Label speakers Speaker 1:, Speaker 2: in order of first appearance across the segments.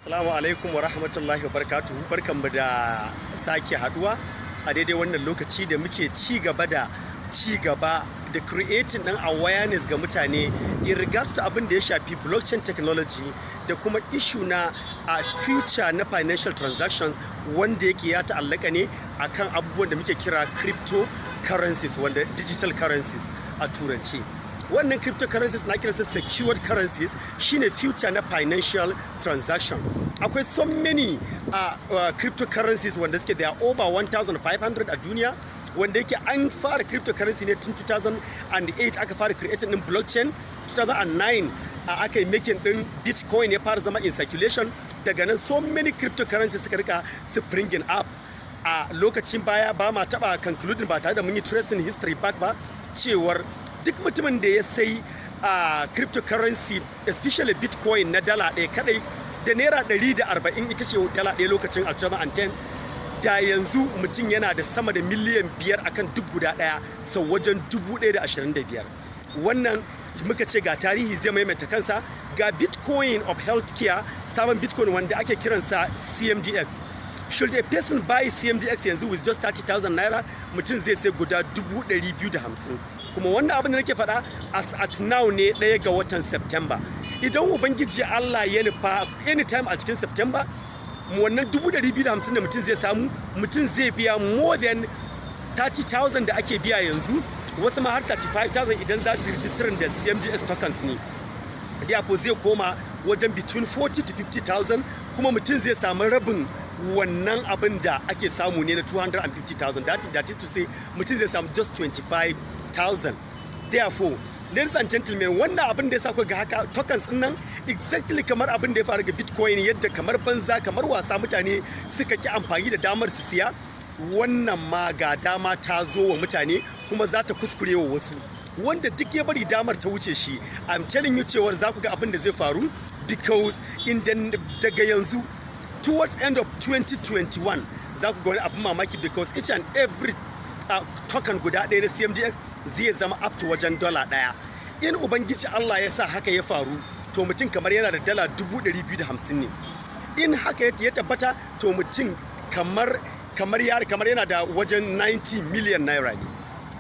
Speaker 1: Assalamu alaikum wa rahmatullahi wa barakatuhu. Barkanmu da sake haduwa a daidai wannan lokaci da muke ci gaba da creating ɗin awareness ga mutane in regards to abin da ya shafi blockchain technology da kuma issue na a future na financial transactions, wanda yake ya ta'allaka ne akan abubuwan da muke kira cryptocurrencies, wanda digital currencies a Turanci. Wannan cryptocurrencies na kiransa secured currencies, shine future na financial transaction. Akwai so many cryptocurrencies wanda suke, there are over 1500 a duniya, wanda yake an fara cryptocurrency ne tun 2008. Aka fara creating din blockchain 2009, aka yi making din Bitcoin ya fara zama in circulation. Daga nan so many cryptocurrencies suka rika springing up. A lokacin baya ba ma taba concluding ba tare da mun yi tracing history back ba, cewar duk mutumin da ya sai a cryptocurrency, especially Bitcoin, na dala 1 kadai, da naira 140 ita ce dala 1 lokacin a 2010, da yanzu mutum yana da sama da miliyan 5 akan duk guda ɗaya, sau wajen 1,025. Wannan muka ce ga tarihi zai maimaita kansa. Ga Bitcoin of healthcare, sabon Bitcoin wanda ake kiransa CMDX. Should a person buy CMDX yanzu with just 30,000 naira, mutum zai sai guda 250,000. Kuma wannan abin da nake faɗa as at now ne, 1 ga watan September. Idan Ubangiji Allah ya nufa, anytime a cikin September, wannan 250,000 da mutum zai samu, mutum zai biya more than 30,000 da ake biya yanzu, wasu ma har 35,000 idan za su register da CMDX tokens ne. Therefore zai koma wajen between 40 to 50,000, kuma mutum zai samu rabin wannan abin da ake samu ne na 250,000. That is to say, mutum zai samu just 25,000. Therefore, ladies and gentlemen, wannan abin da ya sa ku ga haka, tokens din nan, exactly kamar abin da ya faru ga Bitcoin, yadda kamar banza kamar wasa mutane suka ki amfani da damar su siya, wannan ma ga dama ta zo wa mutane kuma za ta kuskure wa wasu. Wanda duk ya bari damar ta wuce shi, I'm telling you cewar za ku ga abin da zai faru, because in the, daga yanzu towards end of 2021 za ku ga wani abin mamaki, because each and every token guda ɗaya na CMDX zai zama up to wajen dala 1. In Ubangiji Allah ya sa haka ya faru, to mutum kamar yana da dala 250,000 ne. In haka ya tabbata, to mutum kamar yana da wajen 90 million naira ne.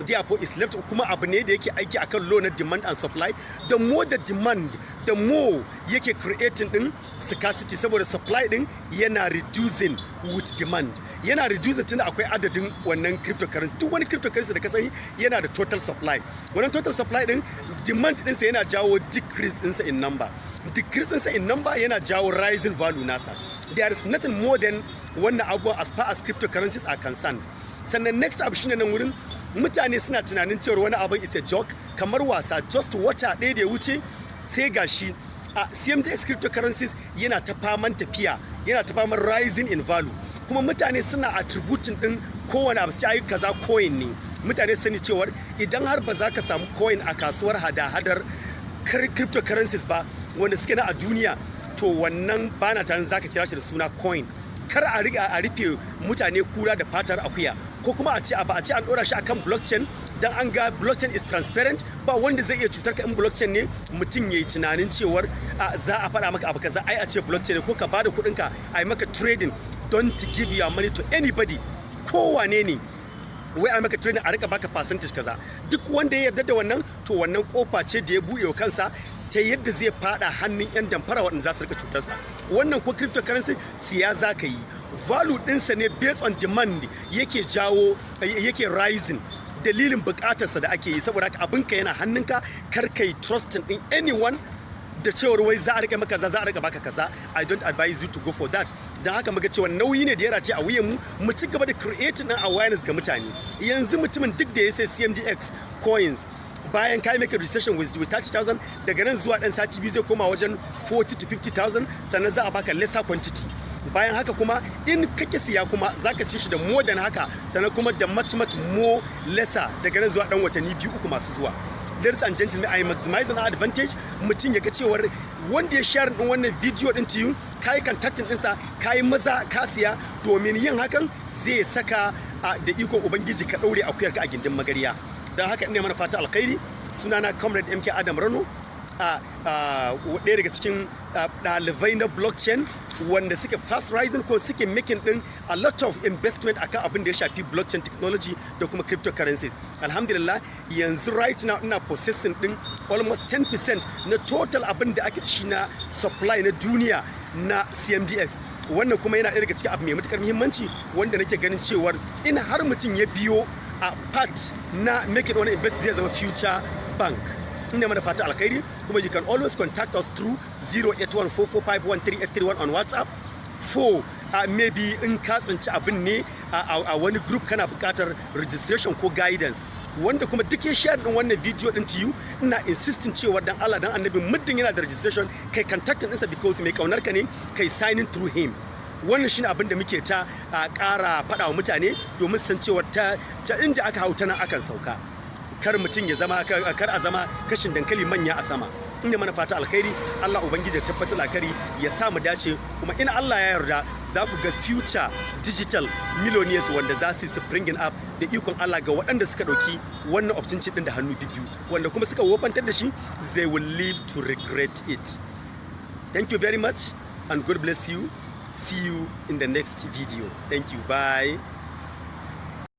Speaker 1: Therefore is left. Kuma abu ne da yake aiki akan law na demand and supply. The more the demand, the more yake creating din scarcity, saboda supply din yana reducing with demand. Yana reducing tunda akwai adadin wannan cryptocurrency. Duk wani cryptocurrency da ka sani yana da total supply. Wannan total supply din, demand ɗinsa yana jawo decrease ɗinsa in number. Decrease ɗinsa in number yana jawo rising value nasa. There is nothing more than wannan abubuwan as far as cryptocurrencies are concerned. Sannan next abu shine, nan wurin mutane suna tunanin cewar wani abin is a joke, kamar wasa. Just wata ɗaya da ya wuce, sai gashi a CMDX cryptocurrencies yana ta faman tafiya, yana ta faman rising in value, kuma mutane suna attributing din kowane abu sai ayi kaza coin ne. Mutane sani cewar idan har ba za ka samu coin a kasuwar hada-hadar cryptocurrencies ba wanda suke na a duniya, to wannan bana tunanin za ka kira shi da suna coin. Kar a riga a rufe mutane kura da fatar akuya, ko kuma a ce ba a ce an dora shi akan blockchain dan an ga blockchain is transparent, ba wanda zai iya cutar ka in blockchain ne. Mutum yayi tunanin cewar za a faɗa maka abu kaza, ai a ce blockchain ne, ko ka bada kuɗin ka a yi maka trading. Don't give your money to anybody, kowane ne, wai a maka trading a rika baka percentage kaza. Duk wanda ya yarda da wannan, to wannan kofa ce da ya buɗe wa kansa ta yadda zai fada hannun 'yan damfara waɗanda za su rika cutarsa. Wannan ko cryptocurrency siya za ka yi, value ɗinsa ne based on demand yake jawo yake rising, dalilin buƙatarsa da ake yi. Saboda haka abinka yana hannunka. Kar ka yi trusting ɗin anyone da cewar wai za a rika maka kaza, za a rika baka kaza. I don't advise you to go for that. Dan haka muga cewa nauyi ne da ya rataye a wuyan mu, mu ci gaba da creating ɗin awareness ga mutane. Yanzu mutumin duk da ya sai CMDX coins, bayan kai make registration with 30,000, daga nan zuwa dan sati 2 zai koma wajen 40 to 50,000. Sannan za a baka lesser quantity. Bayan haka kuma in kake siya kuma zaka siya shi da more than haka, sannan kuma da much much more lesser daga nan zuwa dan watanni 2, 3 masu zuwa. Ladies and gentlemen, I maximizing our advantage. Mutum ya ga cewar wanda ya share din wannan video din to you, kai contacting ɗinsa, kai maza ka siya, domin yin hakan zai saka da ikon Ubangiji ka ɗaure akuyarka a gindin magarya. Don haka ina mana fata alkhairi. Sunana Comrade MK Adam Rano, ɗaya daga cikin ɗalibai na blockchain. wanda suke fast rising ko suke making din a lot of investment akan abin da ya shafi blockchain technology da kuma cryptocurrencies. Alhamdulillah, yanzu right now ina possessing din almost 10% na total abin da ake shi na supply na duniya na CMDX. Wannan kuma yana ɗaya daga cikin abu mai matukar muhimmanci wanda nake ganin cewar in har mutum ya biyo a part na making wani invest, zai zama future bank. Ina mana fata alkhairi. Kuma you can always contact us through 08144513831 on WhatsApp for maybe in ka tsinci abin ne a wani group, kana buƙatar registration ko guidance. Wanda kuma duk ya share din wannan video din to you, ina insisting cewa dan Allah dan Annabi, muddin yana da registration, kai contact ɗinsa, because mai kaunar ka ne, kai signing through him. Wannan shine abin da muke ta ƙara faɗa wa mutane domin san cewa ta inda aka hau, ta nan akan sauka. Kar mutum ya zama, kar a zama kashin dankali manya a sama. Ina mana fata alkhairi. Allah Ubangiji ya tabbatar alkhairi, ya sa mu dace. Kuma in Allah ya yarda, za ku ga future digital millionaires wanda za su yi springing up da ikon Allah ga waɗanda suka ɗauki wannan opportunity din da hannu biyu. Wanda kuma suka wofantar da shi, they will live to regret it. Thank you very much and God bless you. See you in the next video. Thank you. Bye.